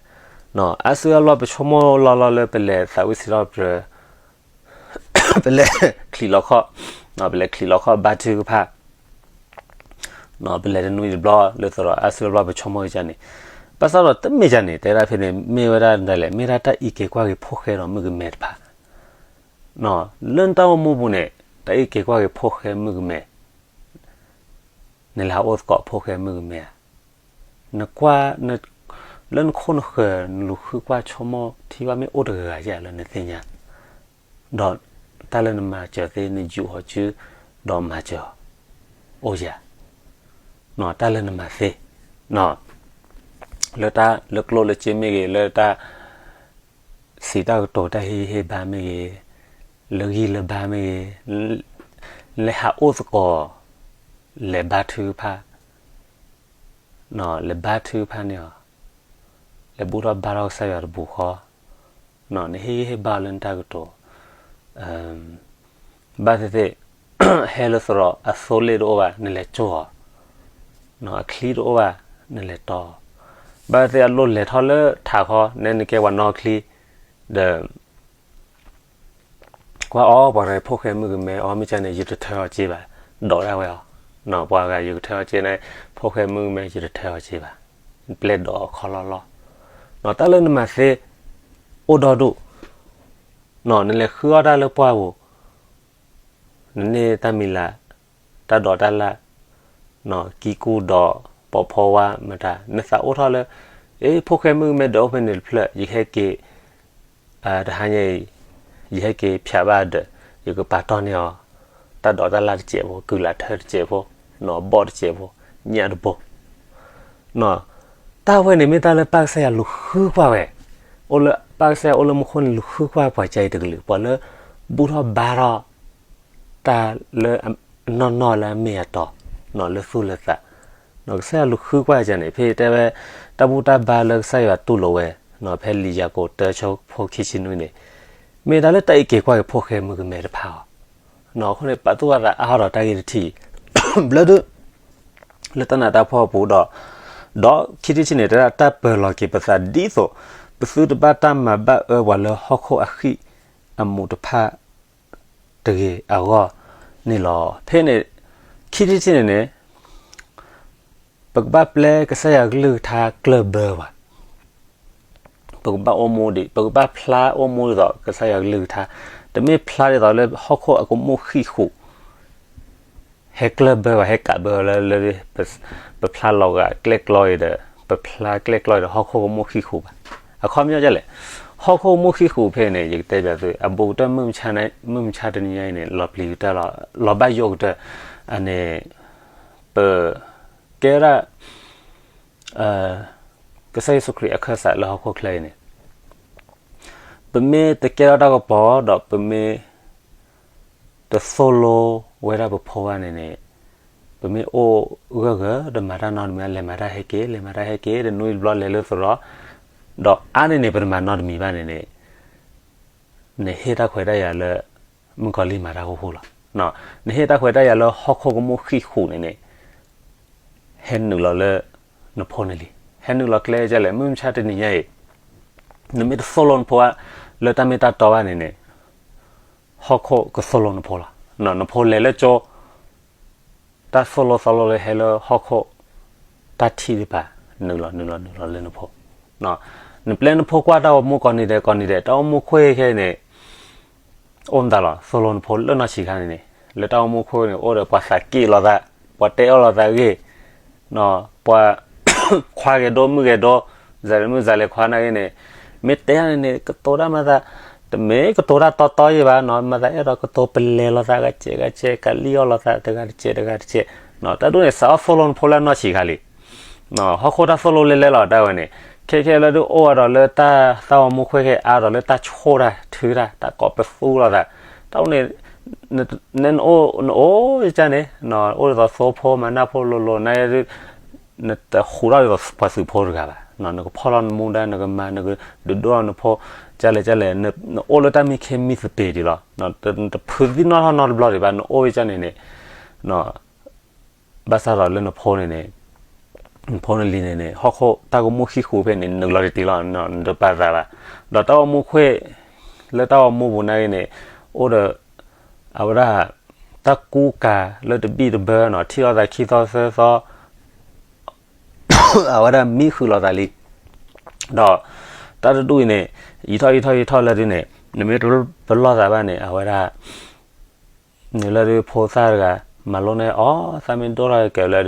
အါစုအါဘျီပဆိကမိၣ်လီၤလီၤလၢပလဲၤသးဝံၣ်စံးထီၣ်ပတြၢၤ ပလဲၤချံးလီၤခီၣ်, ပလဲၤချံးလီၤခီၣ်ဘါထုကဖၣ်, ပလဲၤတနွံတဘျီလၢသရိာ် အါစုအါဘျီပဆိကမိၣ်ကန့ၣ်, ဘၣ်ဆၣ်ဒီးတမ့ၢ်ကန့ၣ် တဲဒၣ်ဖဲန့ၣ် မ့ၢ်ဝဲဒၣ်ဒ်လဲၣ် မ့ၢ်ဒၣ်တၢ်အံးက့ၤကွၢ်က့ၤဖိၣ်ဃဲဒီးမုၣ်ကမဲတဖၣ်, လၢနတၢ်အိၣ်မူပူၤန့ၣ် တၢ်အံးက့ၤကွၢ်က့ၤဖိၣ်ဃဲမုၣ်ကမဲ နလဲၤဟးအိၣ်သကိးဖိၣ်ဃဲမုၣ်ကမဲဧါ, နကွၢ် လၢနခိၣ်နဃၢၤ နလူၤဃုကွၢ်ဆိကမိၣ်ထံဘၣ်မ့ၢ်အိၣ်တဂၤဂၤဧါလၢနသ့ၣ်ညါ, ဒီးတၢ်လၢနမၤစၢၤသ့ နယူးအီၤစု ဒီးမၤစၢၤအီၤ အိၣ်ဧါ, တၢ်လၢနမၤသ့ လၢတၢ်လၢကျိၣ်လၢစ့မ့ၢ်ဂ့ၤ လၢတၢ် စံးတၢ်ကတိၤတၢ်ဟ့ၣ်ဂံၢ်ဟ့ၣ်ဘါမ့ၢ်ဂ့ၤ, လၢဂံၢ်လၢဘါမ့ၢ်ဂ့ၤ, လဲၤဟးအိၣ်သကိး, လဲၤဘါထုကဖၣ်, လဲၤဘါထုကဖၣ်န့ၢ်အီၤ, လဲၤဘူၣ်ထီၣ်ဘါထီၣ်ကစၢ်ယွၤတပူၤဃီ, နဟ့ၣ်ဂံၢ်ဟ့ၣ်ဘါအီၤလၢနတၢ်ကတိၤ ဘၣ်သ့ၣ်သ့ၣ်, ဟဲလၢသရိာ်အသိလ့ၣ်တအိၣ်ဘၣ် နလဲၤကၠိအီၤ, အချံတအိၣ်ဘၣ် နလဲၤတီအီၤ, ဘၣ်သ့ၣ်သ့ၣ်အလိၣ်လဲၤထီၣ်လၢထးခီ နဲနကဲပှၤနီၣ်ချံ, ဒီး ကွၢ်အီၤ ပှၤတဂၤဖိၣ်ဃဲမုၣ်ကမဲအီၤ မ့ၢ်ကန့ၣ် ယတထၢအီၤစ့ဘၣ်, ဒိးဒၣ်ဝဲအီၤ, ပှၤဂၤယကထၢအီၤစ့န့ၣ် ဖိၣ်ဃဲမုၣ်ကမဲယတထၢအီၤစ့ဘၣ်, ပျဲဒိးအီၤခီလီလီ, တၢ်လၢနမၤသ့ အိၣ်ဒီဒူၣ်, နလဲၤဃုအီၣ်တၢ်လၢပှၢ်ပူၤ နန့ၢ်တၢ်မံၤလၢ်, တၢ်ဒိးတၢ်လၢ်, ကံကူဒီးပိာ်ဖီဝါမတၤ နသးအိၣ်ထီၣ်လၢ အ့ ဖိၣ်ဃဲမုၣ်ကမဲဒီးအိၣ်ဖဲန့ၣ်တဖျၢၣ် ယဟဲက့ၤ, တဟါညါအံၤ ယဟဲက့ၤဖျးဘၣ်ဒီး ယကပာ်တီၢ်န့ၢ်အီၤ တၢ်ဒိးတၢ်လၢ်တစဲးဖိ ကုၢ်လၢ်ထၢတစဲးဖိ, နီၢ်ဘီၣ်တစဲးဖိ, ညၣ်တဘိ တၢ်ဝဲန့ၣ် မ့ၢ်တၢ်လၢပၢ်ကစၢ်ယွၤလူၤဃုကွၢ်ဝဲ, အိၣ်လၢပၢ်ကစၢ်ယွၤအိၣ်လၢမူခိၣ်န့ၣ် လူၤဃုကွၢ်ပှၤကၢအံၤတကလုာ် ပှၤလၢ ဘူၣ်ထီၣ်ဘါထီၣ် တၢ်လၢ နီၢ်နီၢ်လၢအမ့ၢ်အတီ, လၢသူၣ်လၢသး, ကစၢ်ယွၤလူၤဃုကွၢ်ကၢန့ၣ် ဖဲတဲဝဲ တၢ်ဘူၣ်တၢ်ဘါလၢကစၢ်ယွၤတူၢ်လိာ်ဝဲ, ဖဲလံာ်ယၤကိာ်တၢဆၢဖိခံဆံနွံန့ၣ်, မ့ၢ်တၢ်လၢတၢ်အံးက့ၤကွၢ်က့ၤဖိၣ်ဃဲမုၣ်ကမဲတဖၣ်အီၤ, အဃိန့ၣ် ပာ်သူၣ်ပာ်သးအါထီၣ်ဒီးတၢ်ဂ့ၢ်တထံၣ်, ဘျၢဒု လၢတၢ်နးတၢ်ဖှီၣ်အပူၤဒီး, ဒီးခံထံၣ်တထံၣ်န့ၣ် တဲဒၣ်တၢ်ပၢၤလီၤက့ၤပသးဒ်သိး ပသုတဘၣ်တၢ်မၤဘၣ်အၢပှၤလၢဟီၣ်ခိၣ်အဃံၣ်အမူးတဖၣ်တဂ့ၤအဂီၢ်န့ၣ်လီၤ. ဖဲန့ၣ် ခံထံၣ်တထံၣ်န့ၣ်န့ၣ် ပကဘၣ်ပျဲကစၢ်ယွၤကလုၢ်ကထါကျၢၢ်ဘၢပှၤ ပကဘၣ်အိၣ်မူဒံး ပကဘၣ်ဖျါအိၣ်မူဒ်သိးကစၢ်ယွၤကလုၢ်ကထါ, တမ့ၢ်ဖျါဒ်သိးလၢဟီၣ်ခိၣ်အကမူၣ်ဃံၣ်ဃူး ဟဲကျၢၢ်ဘၢပှၤ ဟဲကးဘၢလၢ လၢ ပဖျါလီၤဂာ်ကျဲၣ်ကျီအံၤဒီး ပဖျါကျဲၣ်ကျီအံၤဒီး ဟီၣ်ခိၣ်ကမူၣ်ဃံၣ်ဃူးဘၣ်. အခီပညီဒ်လဲၣ်, ဟီၣ်ခိၣ်ကမူၣ်ဃံၣ်ဃူးဖဲန့ၣ် ယကတဲဘၣ်သု အဘူးကတၢၢ် မုၢ်မဆါတနံၤညါအံၤန့ၣ် လီၤပျံၤကတၢၢ်လီၤ, လီၤဘၣ်ယိၣ်ကတၢၢ်, အန့ၣ် ပကဲဒၣ် ကစၢ်ယ့ၣ်ၡူးခရံာ်အခၢၣ်စးလၢဟီၣ်ခိၣ်ချၢအံၤန့ၣ်, ပမ့ၢ်တကဲထီၣ်တၢ်ကပီၤဒီးပမ့ၢ်တသိၣ်လိဝဲဒၣ်ပဖိဘၣ်န့ၣ်န့ၣ်, ပမ့ၢ်အိၣ်ဂၢၢ်ဂၢၢ်ဒီးမၤတၢ်နီတမံၤ လဲၤမၤတၢ်ဟဲက့ၤ လဲၤမၤတၢ်ဟဲက့ၤ တနွံတဘျီလဲၤလၢသရိာ်, ဒီးအါန့ၢ်န့ၣ် ပတမၤနီတမံၤဘၣ်န့ၣ်န့ၣ်, နဟ့ၣ်တၢ်ခွဲးတၢ်ယာ်လၢ မုၣ်ကီၤလံၢ်မၤတၢ်ဃူဃူလီၤ. နဟ့ၣ်တၢ်ခွဲးတၢ်ယာ်လၢဟီၣ်ခိၣ်ကမူၣ်ဃံးဃူးန့ၣ်န့ၣ်, ဟဲနုာ်လီၤလၢ နဖိနလံၤ, ဟဲနုာ်လီၤကျဲကလဲၣ် မုၢ်မဆါတနံၤညါအံၤ, နမ့ၢ်တသိၣ်လိနဖိဘၣ် လၢတၢ်မ့ၢ်တၢ်တီဘၣ်န့ၣ်န့ၣ်, ဟီၣ်ခိၣ်ကသိၣ်လိနဖိလီၤ. နဖိလဲၤလၢကၠိ တၢ်သိၣ်လိသီလိလၢဟဲလၢဟီၣ်ခိၣ်, တၢ်ထံၣ်တပၤ, နုာ်လီၤနုာ်လီၤနုာ်လီၤလၢနဖိ, နပျဲနဖိကွၢ်တၢ်ဂီၤမူကိးနံၤဒဲးကိးနံၤဒဲး တၢ်ဂီၤမူခွဲခဲအံၤန့ၣ်, အိၣ်မတၤလီၤ သိၣ်လိနဖိလၢနီၢ်ဆံးခါန့ၣ်န့ၣ်, လၢတၢ်ဂီၤမူခွဲန့ၣ် အိၣ်ဒီးပှၤသးက့ၣ်လိာ်သး, ပှၤတဲအီၣ်လိာ်သးအဂ့ၢ်, ပှၤခွါဂဲၤဒိမုၣ်ဂဲၤဒိ, စၤလ့မုၣ်စၤလ့ခွါနာ်ဂ့ၤန့ၣ်, မ့ၢ်တဲန့ၣ်န့ၣ် ကတိၤတၢ်မၤသး, တမ့ၢ်ကတိၤတၢ်တီတီယံၤဘၣ်နီၤ, မၤသးအဲၣ်ဒိးကတိၤပလဲၤလိာ်သး ဂၤစဲးဂၤစဲး ကလံၣ်အီၣ်လိာ်သး တဂၤတစဲးတဂၤတစဲး, တၢ်ဒ်န့ၣ် စးအီၣ်သိၣ်လိနဖိလၢနီၢ်ဆံးခါလံ. ဟီၣ်ခိၣ်တၢ်သိၣ်လိလဲၤလဲၤလီၤတၢ်ဝဲန့ၣ်, ခဲခဲလၢဒုးအိၣ်အါဒီးလၢတၢ်သၣ်ဝီမူခွဲခဲအါဒီးလၢတၢ်ဆိၣ်တၢ်ထုတၢ် တၢ်ကိးပသူလိာ်သး, တၢ်ဒ်န့ၣ် နအိၣ်နအိၣ်ကန့ၣ်, အိၣ်ဒ်သိးသိဖိမၤနၢ်ဖိလိၤလိၤ န နတဟူးထီၣ်ဒ်သိးပှၤသုးဖိတဂၤဘၣ်, နကဖီၣ်လီၤနမူဒါ နကမၤ နကဒုးဒိၣ်ထီၣ်နဖိ, ကလဲၣ်ကလဲၣ်, နအိၣ်လၢတၢ်မံခ့မံသပ့ၤဒံးလီၤ. နတဖုးသံနီၣ်ထီၣ်နီတဘျီဒံးဘၣ် နအိၣ်ကန့ၣ်န့ၣ်, ဘၣ်ဆၣ်ဒီးလၢနဖိန့ၣ်န့ၣ်, နဖိနလံၤန့ၣ်န့ၣ် ဟီၣ်ခိၣ်တၢ်ကမူၣ်ဃံးဃူးဖဲန့ၣ် နုာ်လီၤတံၢ်လီၤ နတပာ်သးဘၣ်, ဒီးတၢ်ဂီၤမူခွဲ လၢတၢ်ဂီၤမူပူၤနာ်ဂ့ၤန့ၣ်, အိၣ်ဒီး အဝဲဒၣ် တၢ်ကူကၤလၢတဘံၣ်တဘၢနီၤ, ထံၣ်လိာ်သးခံသီသၢသီ, အဝဲဒၣ်မံဃုာ်လိာ်သးလံ. ဒီး တၢ်တဒူၣ်အံၤန့ၣ် ယံာ်ထီၣ်ယံာ်ထီၣ်ယံာ်ထီၣ်လၢဒ်န့ၣ်, နမ့ၢ်တပလီၢ်သးဘၣ်န့ၣ် အဝဲဒၣ် နုာ်လၢဒုးဖိသၣ်တဂၤ မၤလိန့ၢ်အီၤ သးမ့ၢ်ဒိၣ်ထီၣ်ကဲလၢ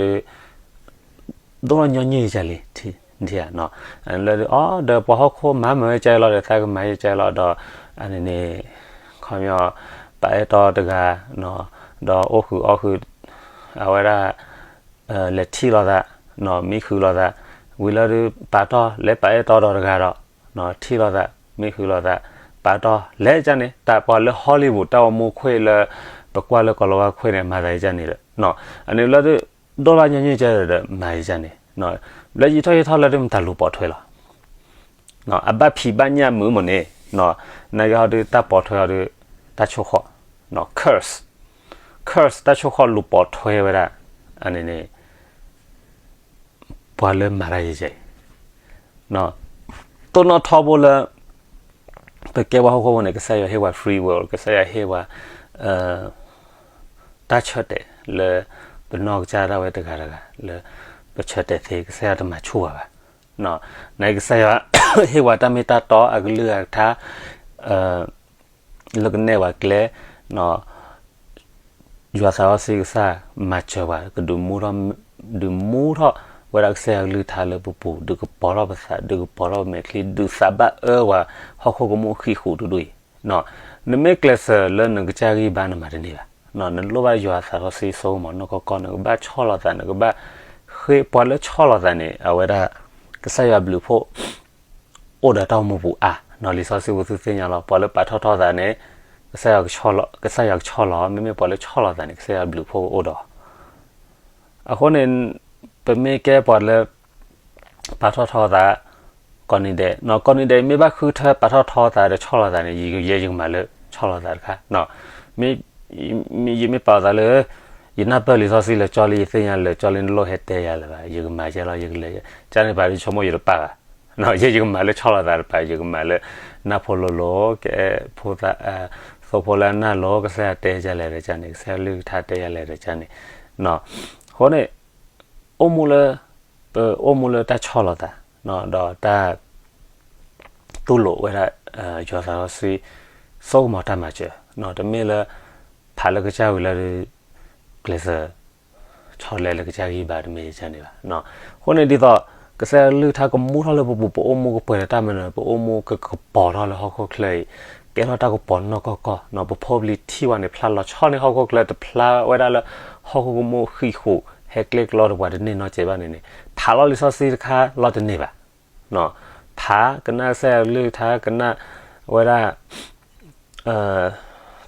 ဒုး ဒိၣ်ထီၣ်ညီနုၢ်ယၤလံ, ထံၣ်ဧါ, လၢဒုး အိၣ်ဒီးပှၤဟီၣ်ခိၣ်မၤမၤဝဲကဲလီၤဒီး သးကမၤယဲကဲလီၤဒီး အန့ၣ်န့ၣ် ခီပညီ ပာ်အဲၣ်တီတဂၤ, ဒီးအိၣ်ဃုာ်အီၣ်ဃုာ် အဝဲဒၣ် လဲၤထံၣ်လိာ်သး, မံဃုာ်လိာ်သး, ဝံၤလၢဒုး ပာ်တီ လဲၤပာ်အဲၣ်တီဒီးတဂၤဒီး ထံၣ်လိာ်သး, မံဃုာ်လိာ်သး, ပာ်တီ လဲၤကန့ၣ် တၢ်ပှၤလၢ Hollywood တၢ်ဂီၤမူခွဲလၢ ပကွၢ်လၢကီၤလၤဝါခွဲန့ၣ် မၤသးယကန့ၣ်ဒီး အန့ၣ်လၢဒုး ဒိၣ်ထီၣ်ညီနုၢ်ကဲဒီး မၤယကန့ၣ်, လၢယံာ်ထီၣ်ယံာ်ထီၣ်လၢဒုး မတၤလူၤပိာ်ထွဲလီၤ. အဘၣ်ဖံးဘၣ်ညၣ်မုာ်မ့ၢ်န့ၣ်, နာ်က့ဟီဒုး တၢ်ပိာ်ထွဲဟီဒုး တၢ်ဆိၣ်ဃီၣ်, curse, curse တၢ်ဆိၣ်ဃီၣ်လူၤပိာ်ထွဲဝဲဒၣ်, အန့ၣ်န့ၣ် ပှၤလၢမၤတၢ်ယဲၢ်ယဲၢ်အံၤ, တိၢ်နီၣ်ထီဘိလၢ ပကဲပှၤဟီၣ်ခိၣ်ဖိန့ၣ် ကစၢ်ယွၤဟ့ၣ်ပှၤ free will, ကစၢ်ယွၤဟ့ၣ်ပှၤ တၢ်ဆၢတဲာ်လၢ ပနီၢ်ကစၢ်ဒၣ်ဝဲတဂၤတဂၤ လၢပဆၢတဲာ်သ့ ကစၢ်ယွၤတမၤဆူၣ်ပှၤဘၣ်. နာ်က့ကစၢ်ယွၤ ဟ့ၣ်ပှၤတၢ်မ့ၢ်တၢ်တီ အကလုၢ်အကထါ လၢကနဲၣ်ပှၤကျဲ ယွၤသးစီဆှံကစၢ် မၤစၢၤပှၤ ကဒုးမူထီၣ် ဒုးမူထီၣ်ဝဲဒၣ်ကစၢ်ယွၤကလုၢ်ကထါလၢပပူၤ ဒုးကပီၤထီၣ်ပသး ဒုးကပီၤထီၣ်ပမဲာ်ချံ ဒုးသးဘၣ်အၢပှၤ ဟီၣ်ခိၣ်ကမူၣ်ဃံးဃူးတဒူၣ်အံၤ, နမ့ၢ်ကျဲးစၢးလၢနကစၢ်ဂံၢ်ဘါနမၤတန့ၢ်ဘၣ်, နလိၣ်ဘၣ်ယွၤသးစီဆှံစိကမီၤနီၢ်ကီၢ်ကီၢ် နကဘၣ်ဆီၣ်လီၤသး နကဘၣ်ဃ့ ပှၤလၢဆီၣ်လီၤသးန့ၣ် အဝဲဒၣ် ကစၢ်ယွၤဘျုးဖှိၣ် အိၣ်ဒီးတၢ်အိၣ်မူပူၤအါ, လံာ်စီဆှံပူၤသုသ့ၣ်ညါလီၤ ပှၤလၢပာ်ထီၣ်ထီသးန့ၣ် ကစၢ်ယွၤကဆီၣ်လီၤ, မ့မ့ၢ်ပှၤလၢဆီၣ်လီၤသးန့ၣ် ကစၢ်ယွၤဘျုးဖှိၣ်ကအိၣ်ဒီး အဃိန့ၣ် ပမ့ၢ်ကဲပှၤလၢ ပာ်ထီၣ်ထီသး ကိးနံၤဒဲး, ကိးနံၤဒဲး မ့ၢ်ဘၣ်ဃုထၢပာ်ထီၣ်ထီသးဒီးဆီၣ်လီၤသးန့ၣ် ယဲယကမၤလၢဆီၣ်လီၤသးတခါ, မ့ၢ် ယမ့ၢ်ပာ်သးလၢ ယနၢ်ပၢၢ်လံာ်စီဆှံလၢာ်ကၠီလံ ယသ့ၣ်ညါလၢာ်ကၠီလံ နလိၣ်ဟဲတဲယၤလၢၤဘၣ် ယကမၤယဲလီၤ ယကလဲၤ ကန့ၣ်ပာ်ဒ်ဆိကမိၣ်ယတပာ်ဘၣ်, ယဲယကမၤလၢဆီၣ်လီၤသးတပၤ ယကမၤလၢ နၢ်ဖိလိၤလိၤ ကဲ ဖိသၣ် သိဖိလၢအနၢ်လိၤ ကစၢ်ယွၤတဲယၤလဲၣ်ဒီးကန့ၣ် ကစၢ်ယွၤကလုၢ်ကထါတဲယၤလဲၣ်ဒီးကန့ၣ်, အဃိန့ၣ် အိၣ်မူလၢ ပအိၣ်မူလၢတၢ်ဆီၣ်လီၤသး ဒီးတၢ် တူၢ်လိာ်ဝဲဒၣ် ယွၤသးစီဆှံ စိကမီၤတၢ်မၤစၢၤ, တမ့ၢ်လၢ ဖးလၢကစၢ်ဝံၤလၢ ကျဲးစၢး ဆီလဲလၢကစၢ်ဂံၢ်ဘါတမ့ၢ်ယကန့ၣ်ဘၣ်. အဃိန့ၣ်ဒ်သိး ကစၢ်ယွၤကလုၢ်ကထါကမူထီၣ်လၢပပူၤ ပအိၣ်မူကပှဲၤဒီးတၢ်မၤနၢၤ ပအိၣ်မူကကပီၤထီၣ်လၢဟီၣ်ခိၣ်ချၢအံၤ ကဲထီၣ်တၢ်ကပီၤနီၢ်ကီၢ်ကီၢ် ပဖိပလံၤထံၣ်ဝဲန့ၣ် ဖျါလီၤဆီန့ၢ်ဟီၣ်ခိၣ်ချၢ တဖျါဝဲဒၣ်လၢ ဟီၣ်ခိၣ်ကမူၣ်ဃံးဃူး ဟဲကျဲကျီဒီးပှၤတန့ၢ်နီတစဲးဘၣ်န့ၣ်န့ၣ်, ဖးလီၤလံာ်စီဆှံတခါလီၤတန့ၢ်ဘၣ်. ဖးကနၣ်ကစၢ်ယွၤကလုၢ်ကထါ ကနၣ်ဝဲဒၣ်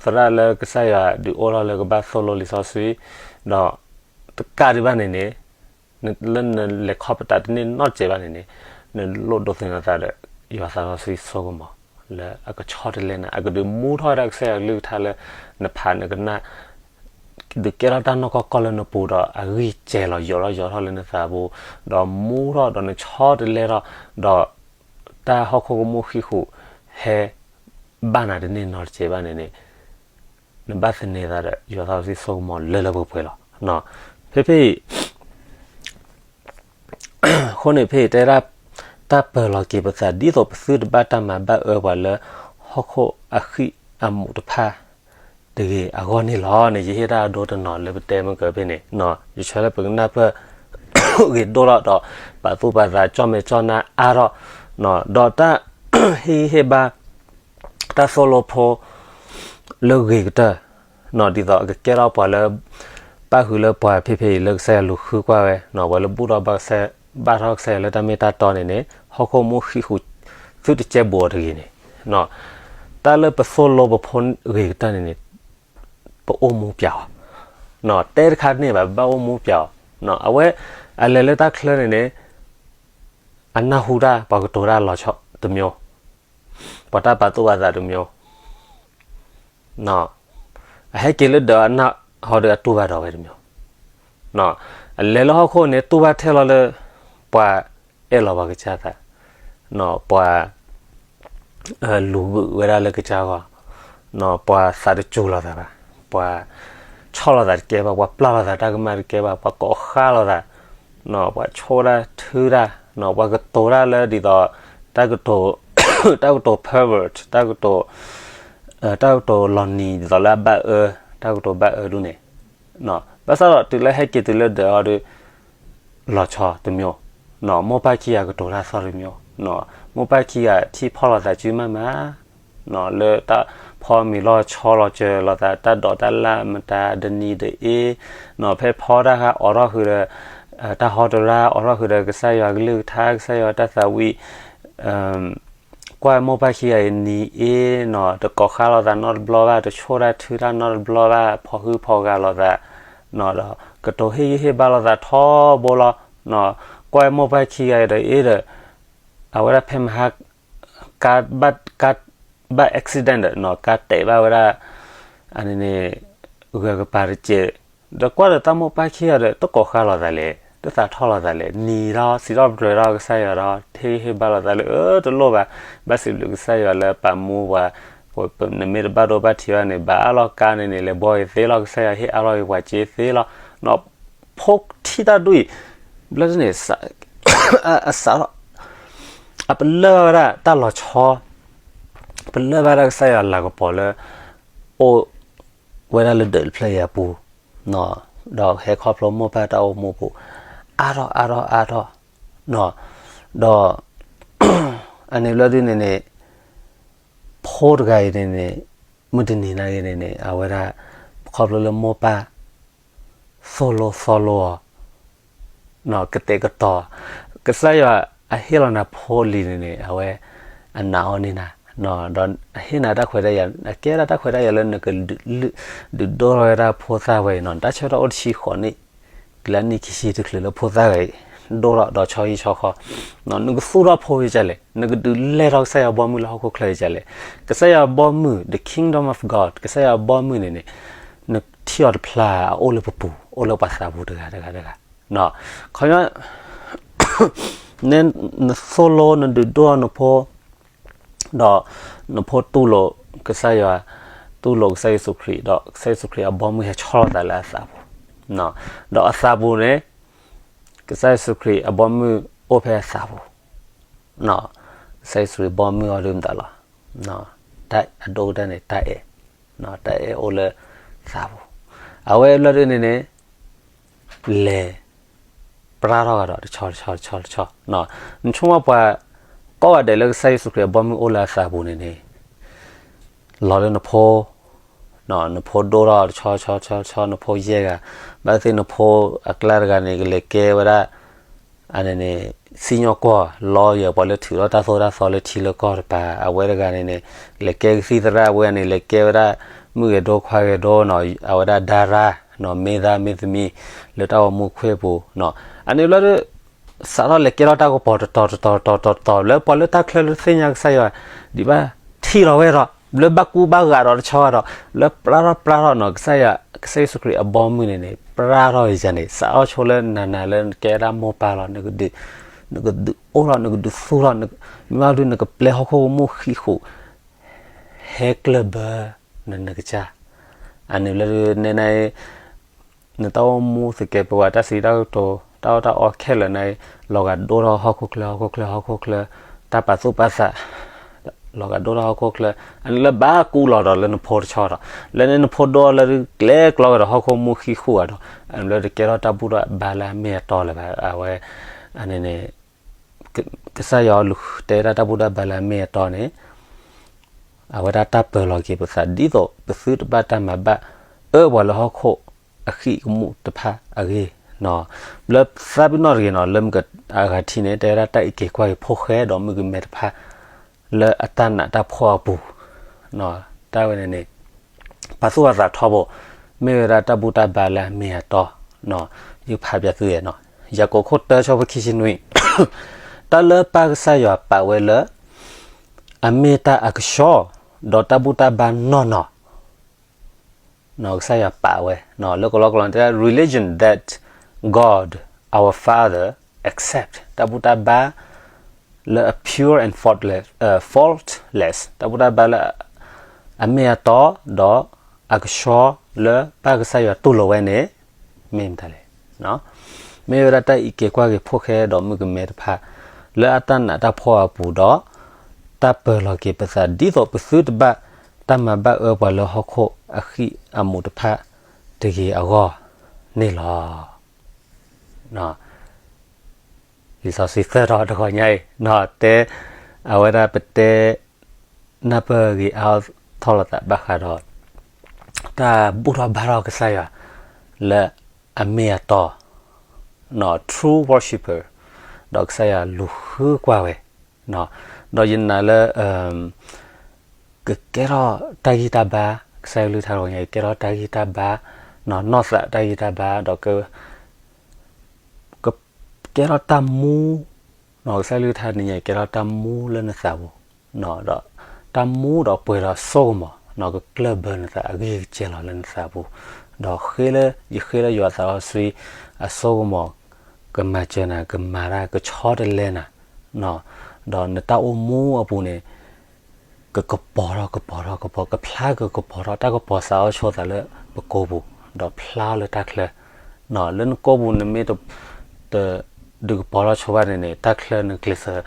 သရၣ်လၢကစၢ်ယွၤဒုးအိၣ်ထီၣ်လၢကဘၣ်သိၣ်လိလံာ်စီဆှံ, ဒီးတကးဒံးဘၣ်န့ၣ်န့ၣ်, လၢနလဲၤခီပတာ်တန့ၢ်နီတစဲးဘၣ်န့ၣ်န့ၣ်, နလိၣ်ဒိးသန့ၤနသးဒီး ယွၤသးစီဆှံစိကမီၤ လၢအကဆီတလဲနၤ, အကဒုးမူထီၣ်ဝဲဒၣ်ကစၢ်ယွၤကလုၢ်ကထါလၢ နဖးနကနၣ် ဒုးကဲထီၣ်တၢ်နီၢ်ကီၢ်ကီၢ်လၢနပူၤဒီး အဂံၢ်စဲၤလီၤယိးထီၣ်ယိးထီၣ်လၢနသးပူၤ, ဒီးမူထီၣ်ဒီးနဆီတလဲထီၣ်, ဒီးတၢ်ဟီၣ်ခိၣ်ကမူၣ်ဃံဃူး ဟဲဘၣ်နၤတန့ၢ်နီတစဲးဘၣ်န့ၣ်န့ၣ်, နဘၣ်သန့ၤသးဒီး ယွၤသးစီဆှံစိကမီၤလၢလၢပှဲၤပှဲၤလီၤ. ဖဲဖဲအံၤ အဃိန့ၣ်ဖဲအံၤတဲဒၣ် တၢ်ပၢၤလီၤက့ၤပသး ဒ်သိးပသုတဘၣ်တၢ်မၤဘၣ်အၢပှၤလၢ ဟီၣ်ခိၣ်အဃံၣ်အမူးတဖၣ်တဂ့ၤအဂီၢ်န့ၣ်လီၤန့ၣ်, ယဟ့ၣ်တၢ်အဒိတနီၤလၢပတဲမုၢ်ကၢဖဲန့ၣ်, ယဆၢလၢပကနၢ်ပၢၢ်ဂ့ၤဒိၣ်ထီၣ်ဒီး ပာ်သူၣ်ပာ်သးကၠီၣ်မဲာ်ကၠီၣ်နါအါထီၣ်, ဒီးတၢ်ဟ့ၣ်ဂံၢ်ဟ့ၣ်ဘါ တၢ်သိၣ်လိဖိ လၢဂ့ၤကတၢၢ်, ဒ်သိးအကကဲထီၣ်ပှၤလၢ ပၣ်ဃုာ်လၢပှၤဖဲဖဲအံၤလၢကစၢ်ယွၤလူၤဃုကွၢ်ဝဲ, ပှၤလၢဘူၣ်ထီၣ်ဘါထီၣ်ကစၢ်ယွၤလၢတၢ်မ့ၢ်တၢ်တီန့ၣ်န့ၣ်, ဟီၣ်ခိၣ်မူၣ်ဃံဃူး သုတကဲဘူးအီၤတဂ့ၤန့ၣ်, တၢ်လၢပသိၣ်လိပဖိဂ့ၤကတၢၢ်န့ၣ်န့ၣ် ပအိၣ်မူပၠးအီၤ, တဲတခါတန့ၢ်ဘၣ် ပဘၣ်အိၣ်မူပၠးအီၤ, အဝဲ အလဲၤလၢတၢ်ချၢန့ၣ်န့ၣ် အနၢ်ဟူတၢ် ပှၤကတိၤတၢ်လီၤဆီတမျိုး, ပှၤတၢ်ပာ်သူၣ်ပာ်သးတမျိုး, အဟဲက့ၤလၢဒၢးအနၢ်ဟူဒီးအတူၢ်ဘၣ်ဒီးဝဲတမျိုး, အလဲၤလၢဟီၣ်ခိၣ်န့ၣ် တူၢ်ဘၣ်ထဲလီၤလၢ ပှၤအဲၣ်လီၤပှၤကစၢ်သး, ပှၤ လူၤဘုးဝဲဒၣ်လၢကစၢ်ဂီၢ်, ပှၤသးတစူၤလိာ်သးဘၣ်, ပှၤဆီၣ်လိာ်သးတကဲဘၣ်, ပှၤပျၢ်လိာ်သးတၢ်ကမၣ်တကဲဘၣ်, ပှၤကိးဃါလိာ်သး, ပှၤဆိၣ်တၢ်ထုတၢ်, ပှၤကတိၤတၢ်လၢဒ်သိး တၢ်ကတိၤ တၢ်ကတိၤ pervert တၢ်ကတိၤ တၢ်ကတိၤလီၤနံၤဒ်သိးလၢအဘၣ်အၢ, တၢ်ကတိၤဘၣ်အၢဒ်န့ၣ်, ဘၣ်ဆၣ်ဒီးတုၤလၢဟဲက့ၤတုၤလၢဒၢးအီၤဒီး လီၤဆီတမျိုး, မိၢ်ပၢ်ခံဂၤကတိၤတၢ်သီတမျိုး, မိၢ်ပၢ်ခံဂၤထံၣ်ဖီၣ်လိာ်သးစုမးမး, လၢတၢ်ဖီမ့ၤလီၤဆီလီၤစၢၤလိာ်သး တၢ်ဒိးတၢ်လၢ်မတၤဒနံၤဒအ့, ဖဲဖီတၢ်ဃါအိးထီၣ်ဃုာ်ဒီး တၢ်ဟီတရါ အိးထီၣ်ဃုာ်ဒီးကစၢ်ယွၤကလုၢ်ကထါ ကစၢ်ယွၤတၢ်သးဝံၣ် ကွၢ်မိၢ်ပၢ်ခံဂၤအံၤနံၤအ့နီၤ တကိးဃါလိာ်သးနီတဘျီဘၣ် တဆိၣ်တၢ်ထုတၢ်နီတဘျီဘၣ် ဖီၣ်ဟုၣ်ဖီၣ်ဂာ်လိာ်သး, ဒီးကတိၤဟ့ၣ်ဂံၢ်ဟ့ၣ်ဘါလိာ်သးထီဘိလီၤ, ကွၢ်မိၢ်ပၢ်ခံဂၤအံၤဒီးအ့ဒီး အဝဲဒၣ်ဖဲမဟါ ကါဘၣ် ကါဘၣ် accident ဒီးနီၤ ကါတဲာ်ဘၣ်ဝဲဒၣ် အန့ၣ်န့ၣ် ဂၢၢ်ကပၤတစဲး ဒီးကွၢ်ဒီးတၢ်မိၢ်ပၢ်ခံဂၤဒီး တကိးဃါလိာ်သးလဲၣ် တသးထီၣ်လိာ်သးလဲၣ် နံၤထီၣ်စံးထီၣ်ပတြၢၤထီၣ်ကစၢ်ယွၤဒီး ဟ့ၣ်ဂံၢ်ဟ့ၣ်ဘါလိာ်သးလၢ အၢ တလိၣ်ဘၣ်, ဘၣ်စံးဘျုးကစၢ်ယွၤလၢပာ်မူပှၤ, နမ့ၢ်တဘၣ်ဒိဘၣ်ထံးဘၣ်န့ၣ် ဘၣ်အါလီၤကါန့ၣ်န့ၣ် လဲၤဘှီက့ၤသ့လီၤ ကစၢ်ယွၤဟ့ၣ်အါလီၤက့ၤပှၤစ့သ့လီၤ, ဖိထံၣ်တၢ်ဒ်အံၤ ဘျီန့ၣ် အစးထီၣ် အပလၢၢ်ဘၣ်ဝဲဒၣ်တၢ်လီၤဆီ, ပလၢၢ်ဘၣ်ဒၣ်ကစၢ်ယွၤလၤကပီၤလၢ အိၣ်ဝဲဒၣ်လၢဒၢးတဖျၢၣ်အံၤအပူၤ, ဒီးဟဲခီဖျိမိၢ်ပၢ်တၢ်အိၣ်မူပူၤ အါထီၣ်အါထီၣ်အါထီၣ်, ဒီး အန့ၣ်ဘျီဒ်န့ၣ်န့ၣ် ဖိတဂၤအံၤန့ၣ်န့ၣ် မုၢ်တနံၤနာ်က့န့ၣ်န့ၣ် အဝဲဒၣ် ခီဖျိလၢမိၢ်ပၢ် သိၣ်လိသီလိအီၤ ကတဲာ်ကတီၤ, ကစၢ်ယွၤအဟ့ၣ်လီၤနၤဖိလံၤန့ၣ်န့ၣ် အဝဲအနာ်အီၤန့ၢ်နၤ, ဒီးအဟ့ၣ်နၤတၢ်ခွဲးတၢ်ယာ် အကဲဒၣ်တၢ်ခွဲးတၢ်ယာ်လၢနကဒုး ဒုးဒိၣ်ထီၣ်ဝဲဒၣ်ဖိသၣ်ဝဲအံၤနီၤ, နတၢ်ဆၢကတီၢ်အိၣ်တဆံဃိးနံၣ်, တုၤလၢနံၣ်ခံဆံတချုးလၢဖိသၣ်ဝဲအံၤ ဒိၣ်ထီၣ်ဒီးဆီဟံၣ်ဆီဃီ, နကသူၣ်ထီၣ်ဖိယကလဲၣ်, နကဒုးလဲၢ်ထီၣ်ကစၢ်ယွၤဘီမုၢ်လၢဟီၣ်ခိၣ်ချၢယကလဲၣ်, ကစၢ်ယွၤဘီမုၢ် the kingdom of God ကစၢ်ယွၤဘီမုၢ်န့ၣ်န့ၣ် နထံၣ်အီၤတဖျါ အအိၣ်လၢပပူၤ အိၣ်လၢပှၤသးပူၤတဂၤတဂၤတဂၤ, ခီ နသိၣ်လိ နဒုးဒိၣ်ထီၣ်နဖိ, ဒီးနဖိတူၢ်လိာ်ကစၢ်ယွၤ, တူၢ်လိာ်ကစၢ်ယ့ၣ်ၡူးခရံာ် ဒီးကစၢ်ယ့ၣ်ၡူးခရံာ်အဘီမုၢ်ဟဲဆီၣ်လီၤသးလၢအသးပူၤ, ဒီးအသးပူၤန့ၣ် ကစၢ်ယ့ၣ်ၡူးခရံာ်အဘီမုၢ်အိၣ်ဖဲအသးပူၤ, ကစၢ်ယ့ၣ်ၡူးခရံာ်ဘီမုၢ်အီၤဒ်မတၤလီၤ, တၢ်အဒိၣ်ကတၢၢ်န့ၣ် တၢ်အဲၣ်, တၢ်အဲၣ်အိၣ်လၢသးပူၤ, အဝဲဘျီဒ်န့ၣ်န့ၣ် လဲၤပြါထီၣ်ကဒီးတဆီတဆီတဆီတဆီ, နဆိကမိၣ်ပှၤ ကိးဂၤဒဲးလၢကစၢ်ယ့ၣ်ၡူးခရံာ်အဘီမုၢ်အိၣ်လၢအသးပူၤန့ၣ်န့ၣ် လီၤလၢနဖိ နဖိဒိၣ်ထီၣ်တဆီဆီဆီဆီ နဖိယဲၢ်ဂၤ, ဘၣ်သ့ၣ်နဖိအကျါတဂၤန့ၣ် ကလဲၤကဲဝဲဒၣ် အန့ၣ်န့ၣ် စံၣ်ညီၣ်ကွီၢ် lawyer ပှၤလၢထုးထီၣ်တၢ်သိၣ်တၢ်သီလၢထံလၢကီၢ်တပၤ, အဝဲတဂၤန့ၣ်န့ၣ် လဲၤကဲကသံၣ်သရၣ်, အဝဲန့ၣ် လဲၤကဲဝဲဒၣ် မုၣ်ဂဲၤဒိခွါဂဲၤဒိနီၤ, အဝဲဒၣ်ဒါရါနီၤ, မ့ၢ်သးမ့ၢ်သမံ လၢတၢ်အိၣ်မူခွ့ၣ်ပူၤနီၤ. အန့ၣ်ဘျီဒုး စးထီၣ်လဲၤကဲထီၣ်တၢ်ကပီၤတတီၤတတီၤတတီၤတတီၤ လၢပှၤလၢတၢ်ချၢလၢသ့ၣ်ညါကစၢ်ယွၤ ဒ်ဘၣ်ထံၣ်လီၤဝဲဒီး လၢဘၣ်ကူဘၣ်ဂာ်ဒီးတဆီဘၣ်ဒီး လၢပျၢ်ထီၣ်ပျၢ်ထီၣ်နီၤ, ကစၢ်ယွၤ ကစၢ်ယ့ၣ်ၡူးခရံာ်အဘီမုၢ်န့ၣ်န့ၣ် ပျၢ်ထီၣ်ယၤန့ၣ် စးထီၣ်ဆိလၢနၤနၤလၢနကဲဒၣ်မိၢ်ပၢ်လီၤ, နကဒုးအိၣ်ထီၣ် နကဒုးသူၣ်ထီၣ်, မ့ၢ်ဘၣ်ဒုး နကပျဲဟီၣ်ခိၣ်ကမူၣ်ဃံးဃူး ဟဲကျၢၢ်ဘၢ နနကစၢ်. အန့ၣ်လၢဒုးနဲၣ်န နတၢ်အိၣ်မူသကဲးပဝး တၢ်စံးတၢ်ကတိၤ တၢ်အီၣ်တၢ်အီခဲလၢာ်န့ၣ် လီၤဂာ်ဒိၣ်ထီၣ်ဟီၣ်ခိၣ်ချၢ ဟီၣ်ခိၣ်ချၢ ဟီၣ်ခိၣ်ချၢ တၢ်ပာ်သူၣ်ပာ်သး လီၤဂာ်ဒိၣ်ထီၣ်ဟီၣ်ခိၣ်ချၢ, အန့ၣ်လၢဘၣ်ကူလီၤဒီးလၢနဖိတဆီဒီး လၢန့ၣ်နဖိဒိၣ်လၢကျဲကျီဝဲဒီးဟီၣ်ခိၣ်မူၣ်ဃံးဃူးဂၤဒီး အန့ၣ်လၢတကဲထီၣ်တၢ်ဘူၣ်တၢ်ဘါလၢအမ့ၢ်အတီလၢၤဘၣ်. အဝဲ အန့ၣ်န့ၣ် ကစၢ်ယွၤလူၤတဲဒၣ်တၢ်ဘူၣ်တၢ်ဘါလၢအမ့ၢ်အတီန့ၣ် အဝဲဒၣ်တၢ်ပၢၤလီၤက့ၤပသး ဒ်သိးပသုတဘၣ်တၢ်မၤဘၣ်အၢပှၤလၢဟီၣ်ခိၣ်အဃံးကမူၣ်တဖၣ်အဂ့ၢ်. လၢသးပ့ၤနီၣ်တဂ့ၤနီၤ လၢမုၢ်ကအဂၤထံးန့ၣ် တဲဝဲဒၣ်တၢ်အံးက့ၤကွၢ်က့ၤဖိၣ်ဃဲဒီးမုၣ်ကမဲတဖၣ် လၢအတၢ်နးတၢ်ဖှီၣ်အပူၤ, တၢ်ဝဲန့ၣ်န့ၣ် ပာ်သူၣ်ပာ်သးထီဘိ, မ့ၢ်ဝဲဒၣ်တၢ်ဘူၣ်တၢ်ဘါလၢအမ့ၢ်အတီ, ယကဖးပၠးသုနီၤ, ယၤကိာ်ခိၣ်တၢ ဆၢဖိခံဆံနွံ, တၢ်လၢပၢ်ကစၢ်ယွၤပာ်ဝဲလၢ အမ့ၢ်တၢ်အကဆှီ, ဒီးတၢ်ဘူၣ်တၢ်ဘါနီၢ်နီၢ် ကစၢ်ယွၤပာ်ဝဲ, လၢကလီကလီတဲ religion that God our Father accept တၢ်ဘူၣ်တၢ်ဘါလၢအ pure and faultless, faultless တၢ်ဘူၣ်တၢ်ဘါလၢ အမ့ၢ်အတီ ဒီးအကဆှီလၢပၢ်ကစၢ်ယွၤတူၢ်လိာ်ဝဲန့ၣ် မ့ၢ်မတၤလဲၣ်. မ့ၢ်ဝဲဒၣ်တၢ်အံးက့ၤကွၢ်က့ၤဖိၣ်ဃဲဒီးမုၣ်ကမဲတဖၣ် လၢအတၢ်နးတၢ်ဖှီၣ်အပူၤဒီး တၢ်ပၢၤလီၤက့ၤပသး ဒ်သိးပသုတဘၣ်တၢ်မၤဘၣ်အၢပှၤလၢဟီၣ်ခိၣ်အဃံးအမူးတဖၣ်တဂ့ၤအဂီၢ်န့ၣ်လီၤ. လံာ်စီဆှံသၢထီၣ်တဂီၤညါအံၤ တဲ အဝဲဒၣ်ပတဲ နၢ်ပၢၢ်ဂ့ၤအါထီၣ်လိာ်သးဘၣ်ဃးဒီး တၢ်ဘူၣ်ထီၣ်ဘါထီၣ်ကစၢ်ယွၤ လၢအမ့ၢ်အတီ true worshipper ဒီးကစၢ်ယွၤလူၤဃုကွၢ်ဝဲ ဒီးယနာ်လၢ ကကဲထီၣ်တၢ်ဂံၢ်တၢ်ဘါ ကစၢ်ယွၤကလုၢ်ကထါတဂီၤညါအံၤ ကဲထီၣ်တၢ်ဂံၢ်တၢ်ဘါ နီၢ်သးတၢ်ဂံၢ်တၢ်ဘါ ဒီး ကကဲထီၣ်တၢ်မူ ကစၢ်ယွၤကလုၢ်ကထါတနံၤညါအံၤ ကဲထီၣ်တၢ်မူလၢနသးပူၤ ဒီးတၢ်မူဒီးပှဲၤဒီးစိကမီၤ ကကျၢၢ်ဘၢနသးအဂ့ၢ်ကစဲၤလီၤလၢနသးပူၤ ဒီးဃ့လၢ ယဃ့လၢယွၤသးစီဆှံအစိကမီၤ ကမၤစၢၤနၤ ကမၤတၢ် ကဆီတလဲနၤ ဒီးနတၢ်အိၣ်မူအပူၤန့ၣ် ကကပီၤထီၣ်ကပီၤထီၣ်ကပီၤ ကဖျါကကပီၤထီၣ် တၢ်ကပီၤစးထီၣ်ဆိသးလၢပကိာ်ပူၤ ဒီးဖျါလၢတၢ်ချၢ လၢနကိာ်ပူၤနမ့ၢ်တ တဒုးကပီၤထီၣ်ဆိဘၣ်န့ၣ်န့ၣ် တၢ်ချၢနကျဲးစၢး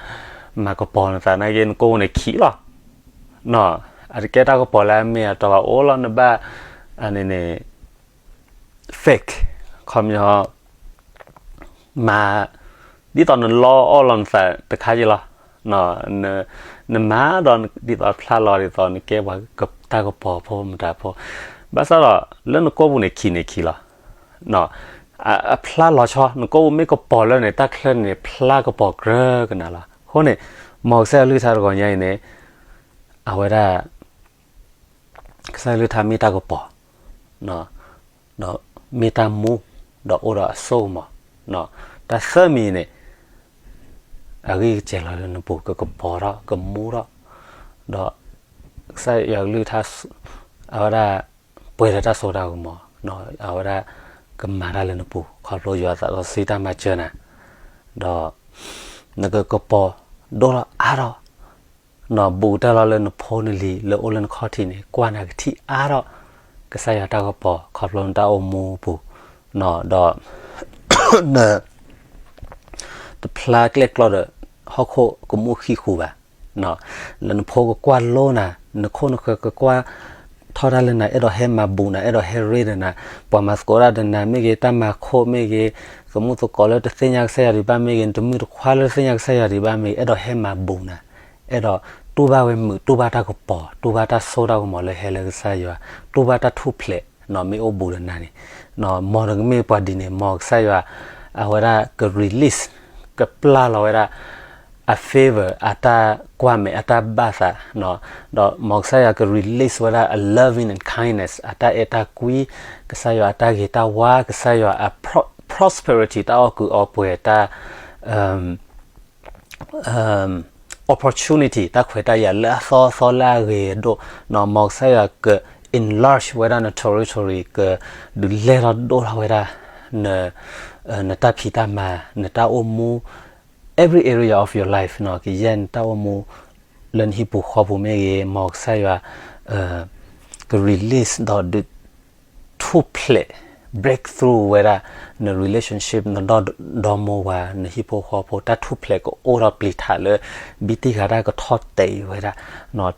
မၤကပီၤနသးနာ်က့ နကိာ်ပူၤန့ၣ်ခံးလီၤ အတကဲတၢ်ကပီၤလၢအမ့ၢ်အတီဘၣ် အိၣ်လီၤနဘၣ် အန့ၣ်န့ၣ် fake ခီပညီ မၤ ဒ်သိးနလီအီၣ်လီၤနသးတခါက့လီၤ နမၤဒီးဒ်သိးဖျါလီၤဒ်သိးနကဲပှၤတၢ်ကပီၤဖိမတၤဖိ ဘၣ်ဆၣ်ဒီးလၢနကိာ်ပူၤန့ၣ်ခံးန့ၣ်ခံးလီၤ အဖျါလီၤဆီ နကိာ်ပူၤမ့ၢ်ကပီၤလၢန့ၣ် တၢ်ချၢန့ၣ်ဖျါကပီၤကြၢးကနၤလီၤ အဃိန့ၣ် မ်ကစၢ်ယွၤကလုၢ်ကထါတဂီၤညါအံၤန့ၣ် အဝဲဒၣ် ကစၢ်ယွၤကလုၢ်ကထါမ့ၢ်တၢ်ကပီၤ ဒီးမ့ၢ်တၢ်မူ ဒီးအိၣ်ဒီးအစိကမီၤ တၢ်သၢမံၤန့ၣ် အဂ့ၢ်ကစဲၤလီၤလၢနပူၤ ကကပီၤထီၣ် ကမူထီၣ် ဒီးကစၢ်ယွၤကလုၢ်ကထါ အဝဲဒၣ် ပှဲၤဒီးတၢ်စိတၢ်ကမီၤ အဝဲဒၣ် ကမၤတၢ်လၢနပူၤ ခီဖျိယွၤသးစီဆှံတၢ်မၤစၢၤနၤ ဒီး နကကပီၤဒိၣ်ထီၣ်အါထီၣ် ဘူးကတၢၢ်လီၤလၢနဖိနလံၤလၢအိၣ်လၢနခီၣ်ထံးန့ၣ် ကွၢ်နၤကထံၣ်အါထီၣ် ကစၢ်ယွၤတၢ်ကပီၤ ခီဖျိနတၢ်အိၣ်မူအပူၤ ဒီး န တဖျါကျဲၣ်ကျီဒီး ဟီၣ်ခိၣ်ကမူၣ်ဃံးဃူးဘၣ် လၢနဖိကကွၢ်လိနၤ နခိၣ်နဃၢၤကကွၢ်ထီၣ်တၢ်လၢနၤ အဲၣ်ဒိးဟဲမၤဘူးနၤ အဲၣ်ဒိးဟဲရ့ဒီးနၤ ပှၤမၤသကိးတၢ်ဒီးနၤမ့ၢ်ဂ့ၤ တၢ်မၤခိၣ်မ့ၢ်ဂ့ၤ သမူသကိးလၢတသ့ၣ်ညါကစၢ်ယွၤဒံးဘၣ်မ့ၢ်ဂ့ၤ နတမုၣ်တခွါလၢတသ့ၣ်ညါကစၢ်ယွၤဒံးဘၣ်မ့ၢ်ဂ့ၤ အဲၣ်ဒိးဟဲမၤဘူးနၤ အဲၣ်ဒိး တူၢ်ဘၣ်ဝဲမုာ် တူၢ်ဘၣ်တၢ်ကပီၤ တူၢ်ဘၣ်တၢ်စိတၢ်ကမီၤလၢဟဲလၢကစၢ်ယွၤ, တူၢ်ဘၣ်တၢ်ထူၣ်ဖျဲး မ့ၢ်အိၣ်ဘူးဒီးနၤန့ၣ်, မ်နကမ့ၢ်ပှၤဒ်န့ၣ် မ်ကစၢ်ယွၤ အဝဲဒၣ်က release ကပျၢ်လီၤဝဲဒၣ် အ favor အတၢ်ကွၢ်မဲာ် အတၢ်ဘၣ်သး, ဒီးမ်ကစၢ်ယွၤက release ဝဲဒၣ်အ loving and kindness အတၢ်အဲၣ်တၢ်ကွံ, ကစၢ်ယွၤအတၢ်ဂ့ၤတၢ်ဝါ, ကစၢ်ယွၤအ pro- prosperity တၢ်အီၣ်ကုးအီပှဲၤ တၢ် opportunity တၢ်ခွဲးတၢ်ယာ်လၢအသီအသီလၢအဂ့ၤအဒိၣ်, မ်ကစၢ်ယွၤက enlarge ဝဲဒၣ်န territory ကဒုးလဲၢ်ထီၣ်ဒိၣ်ထီၣ်ဝဲဒၣ် နတၢ်ဖံးတၢ်မၤ နတၢ်အိၣ်မူ every area of your life ကယဲၢ်နတၢ်အိၣ်မူ လၢနဟံၣ်ပူၤဃီပူၤမ့ၢ်ဂ့ၤ, မ်ကစၢ်ယွၤ က release ဒီးဒုးထူၣ်ဖျဲး breakthrough ဝဲဒၣ် န relationship နဒီဒီမိၢ်ဝၤ နဟံၣ်ဖိဃီဖိ တၢ်ထူၣ်ဖျဲးကအိၣ်ထီၣ်ပျံၤထးလၢ ဘံၣ်တံၢ်ဃာ်တၢ်ကထီၣ်တဲာ်အံၤဝဲဒၣ်,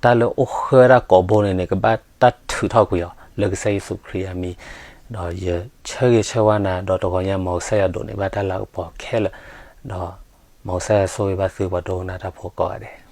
တၢ်လၢအိၣ်ဃၢဝဲဒၣ်ကိာ်ဘိန့ၣ်န့ၣ် ကဘၣ်တၢ်ထုးထီၣ်ကွံာ်အီၤ လၢကစၢ်ယ့ၣ်ၡူးခရံာ်အမံၤ, ဒီးယဆၢဂ့ၤဆၢဝါနၤ ဒီးတဂီၤညါ မ်ကစၢ်ယွၤဒိးန့ၢ်ဘၣ်တၢ်လၤကပီၤခဲလၢာ်, ဒီးမ်ကစၢ်ယွၤဆိၣ်ဂ့ၤဘၣ်သုပှၤဒိကနၣ်တၢ်ဖိကိးဂၤဒဲး.